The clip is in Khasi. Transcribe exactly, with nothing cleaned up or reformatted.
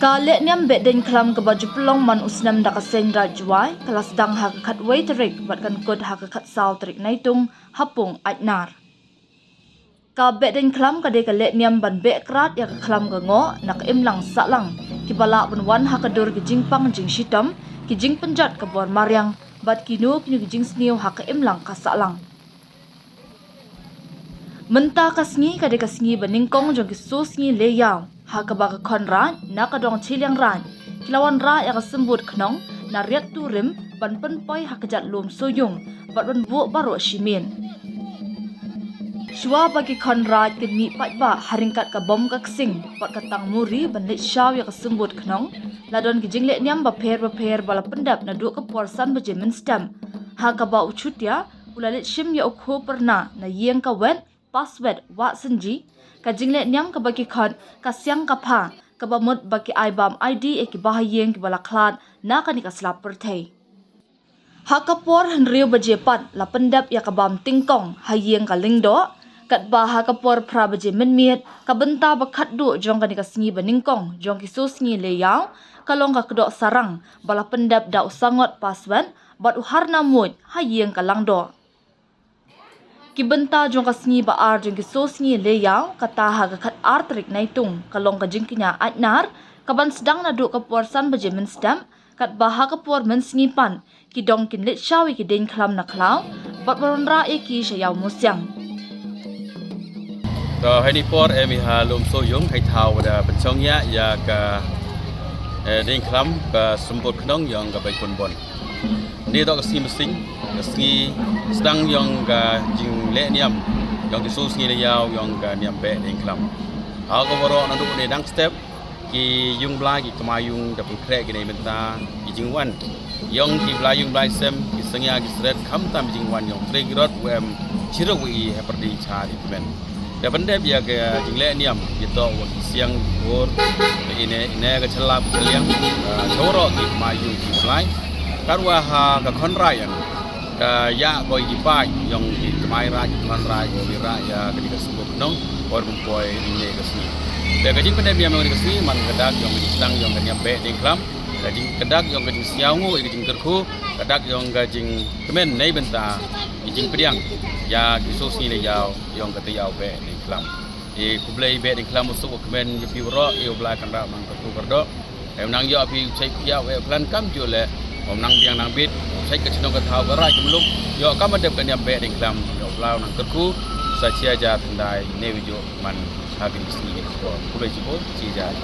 Ka lehniam Behdeiñkhlam kaba ju pynlong man u snem da ka Seng Raij Jowai ka la sdang ha ka khatwei tarik bad kan kut ha ka khatsaw tarik Naitung ha Pung Aitnar. Ka Behdeiñkhlam ka dei ka lehniam ban beh krad ïa ka khlam ka ngoh na ka imlang sahlang, kiba lah ban wan ha ka dur ki jingpang jingshitom, ki jingpynjot ka bor mariang bad kino kino ki jingsniew ha ka imlang ka sahlang. Mynta ka sngi ka dei ka sngi banyngkong jong ki sosngi leh ïaw, ha kaba ka khon raij na ka dong chiliang raij ki la wanrah ïa ka symbud khnong na riat turim ban pynpoi ha ka jait lum soyung bad ban buh baroh shi miet. Shuwa ba ki khon raij kin mih paidbah ha ryngkat ka bom ka ksing bad ka tang muri ban leit shaw ïa ka symbud khnong, la don ki jinglehniam bapher bapher ba la pyndep naduh ka por san baje mynstep, ha kaba u Chutia u la leit shim ïa u khuh pyrnah na ïing ka wet Paswet Wahsynji. Ka jinglehniam kaba ki khot ka Siang ka Pha, kaba mut ba ki ai bam aidi ïa ki bahaïing kiba la khlad na kane ka slap pyrthei. Ha ka por hynriew baje pat la pyndep ïa ka bam tyngkong ha ïing ka Lyngdoh, katba ha ka por phra baje mynmiet ka bynta ba khatduh jong kane ka sngi banyngkong jong ki sosngi leh ïaw ka long ka kdoh sarang ba la pyndep da u Sangot Paswet bad u Harna Muid ha ïing ka Langdoh. Ki bynta jong ka sngi ba ar jong ki sosngi leh ïaw, kata ha ka khatar tarik Naitung, ka long ka jingkñia Aitnar, kaban sdang naduh ka por san baje mynstep, katba ha ka por mynsngi pat ki dong kin leit shaw ïa ki deiñkhlam na khlaw bad ban wanrah ïa ki sha Ïawmusiang. To, ha kane ka por em, i ha lum Sohiong, ha i thaw ba da pynshong ïa, ïa ka, eh, deiñkhlam ka symbud khnong ïong ka Baipunbon. Ngi dok ka sngi Mynsngi, ka sngi sdang ïong ka jinglehniam ïong ki sosngi leh ïaw ïong ka niam Behdeiñkhlam. Ha ka waroh naduh ne dang step, ki ïung blai ki kmai ïung da pynkhreh ki neibynta ki jingwan ïong ki blai ïung blai sem, ki sngewbha ki sret, khamtam ki jingwan ïong ki trei ki rot, wem chirup wi hapyrdi cha di kmen. Da pyndep ïa ka jinglehniam, ïa to wa ki siang ki bor, ka ine ine ka chalap ka liang, ah, cha waroh ki kmai ïung ki blai. Katwa ha ka khon raij, ka ïa boi ki paid ïong ki kmai raij, ki khon raij, ki rah ïa ka dei ka symbud khnong, bor pynpoi ine ka sngi. Da ka jingpyndep ïa ïong ka sngi man ka dak ïong ka jingsdang ïong ka niam Behdeiñkhlam, ka jing ka dak ïong ka jingsngewnguh ïa ka jingkyrkhu, ka dak ïong ka jingkmen neibynta ka jingpdiang ïa ki sosngi leh ïaw ïong ka taïew Behdeiñkhlam. Ïa khublei Behdeiñkhlam u suk u kmen ïa phi waroh, ïa u Blai kan rah man ka kyrkhu kyrdoh. Em nang ïoh phi u chait ïa u plan kam ju leh. Om nang biang nang bit, u chait ka chnong ka thaw ka raij ka muluk. Ïoh kam dep ka niam Behdeiñkhlam, ïa u Blai nang kyrkhu sa chi hajar khyndai ne wi ju man ha ka sngi ka por. Khublei shibun, chi hajar.